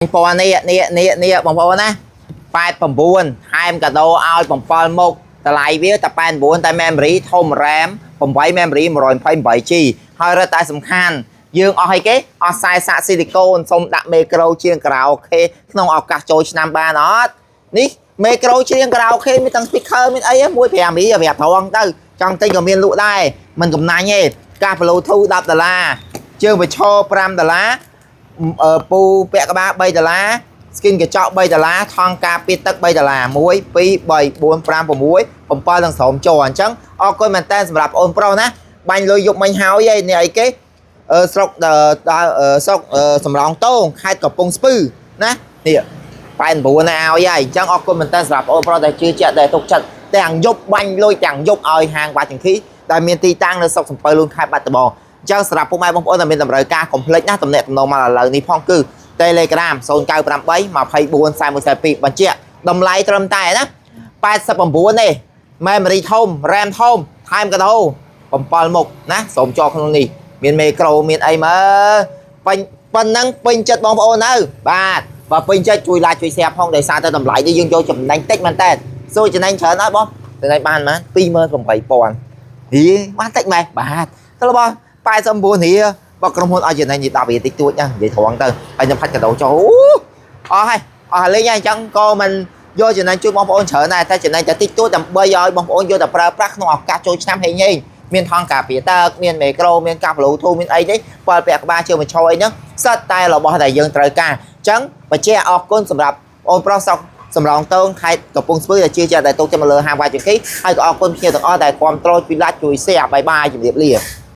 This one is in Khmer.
ពណ៌នេះនេះនេះនេះបងប្អូនណា89ថែមកាដូឲ្យ7មុខតម្លៃវាតែ89តែ memory ធំ RAM 8 memory 128 G ហើយរឹតតែសំខាន់យើងអស់អីគេអស់ខ្សែសាកស៊ីលីកូនសុំដាក់មេក្រូជាងការ៉ាអូខេក្នុងឱកាសចូលឆ្នាំបានអត់នេះមេក្រូច្រៀងការ៉ាអូខេមានទាំង speaker មានអីមួយ5រីប្រាប់ត្រង់ទៅចង់ទិញក៏មានលក់ដែរមិនកំណាញ់ទេកាស Bluetooth 10ដុល្លារជើងបញ្ឈរ5ដុល្លារ អឺពូពាក់ក្បាល3ដុល្លារ skin កញ្ចក់3ដុល្លារថង់ការពារទឹក3ដុល្លារ1 2 3 4 5 6 7ទាំងស្រោមចូលអញ្ចឹងអរគុណមែនតើសម្រាប់អូនប្រុសណាបាញ់លុយយប់មិញហើយឯនេះអីគេអឺស្រុកដល់ស្រុកសំរោងតងខេត្តកំពង់ស្ពឺណានេះ89ណាឲ្យហើយអញ្ចឹងអរគុណមែនតើសម្រាប់អូនប្រុសដែលជឿជាក់ដែលទុកចិត្តទាំងយប់បាញ់លុយទាំងយប់ឲ្យហាងវ៉ាចង្គីដែលមានទីតាំងនៅស្រុកសំពៅលូនខេត្តបាត់ដំបង អញ្ចឹងសម្រាប់ពុកម៉ែបងប្អូនដែលមានតម្រូវការកុំភ្លេចណាតំណែងតំណងមកឥឡូវនេះផងគឺ Telegram 098 24 41 42បញ្ជាក់តម្លៃត្រឹមតែណា89ទេ memory ធំ RAM ធំថែមកាដូ7មុខណាសូមចោលក្នុងនេះមានមេក្រូមានអីមើលពេញប៉ុណ្ណឹងពេញចិត្តបងប្អូនទៅបាទបើពេញចិត្តជួយ like ជួយ share ផងដោយសារតែតម្លៃនេះយើងយកចំណេញតិចមែនតើសួរចំណេញច្រើនអត់បងចំណេញបានប៉ុន្មាន28000ហីបានតិចម៉េះបាទទៅរបស់89រៀលបើក្រុមហ៊ុនឲ្យចំណេញនេះ10រៀលតិចតួចណានិយាយត្រង់ទៅហើយខ្ញុំផាច់កាដូចូលអូអស់ហើយអស់ហើយលេងហើយអញ្ចឹងក៏មិនយកចំណេញជួយបងប្អូនច្រើនដែរតែចំណេញតែតិចតួចដើម្បីឲ្យបងប្អូនយកទៅប្រើប្រាស់ក្នុងឱកាសចូលឆ្នាំហេងហេងមានថង់ការពារទឹកមានមេក្រូមានកា Bluetooth មានអីទេពលពាក់ក្បាលជើងបញ្ឈរអីហ្នឹងសិតតែរបស់ដែលយើងត្រូវការអញ្ចឹងបញ្ជាក់អរគុណសម្រាប់អូនប្រុសសុកសំរងតងខេត្តកំពង់ស្ពឺដែលជឿជាក់ដែលទុកចិត្តមកលើហាងវ៉ាជង្គីហើយក៏អរគុណភ្ញៀវទាំងអស់ដែលគាំទ្រជួយ like ជួយ share bye bye ជម្រាបលា។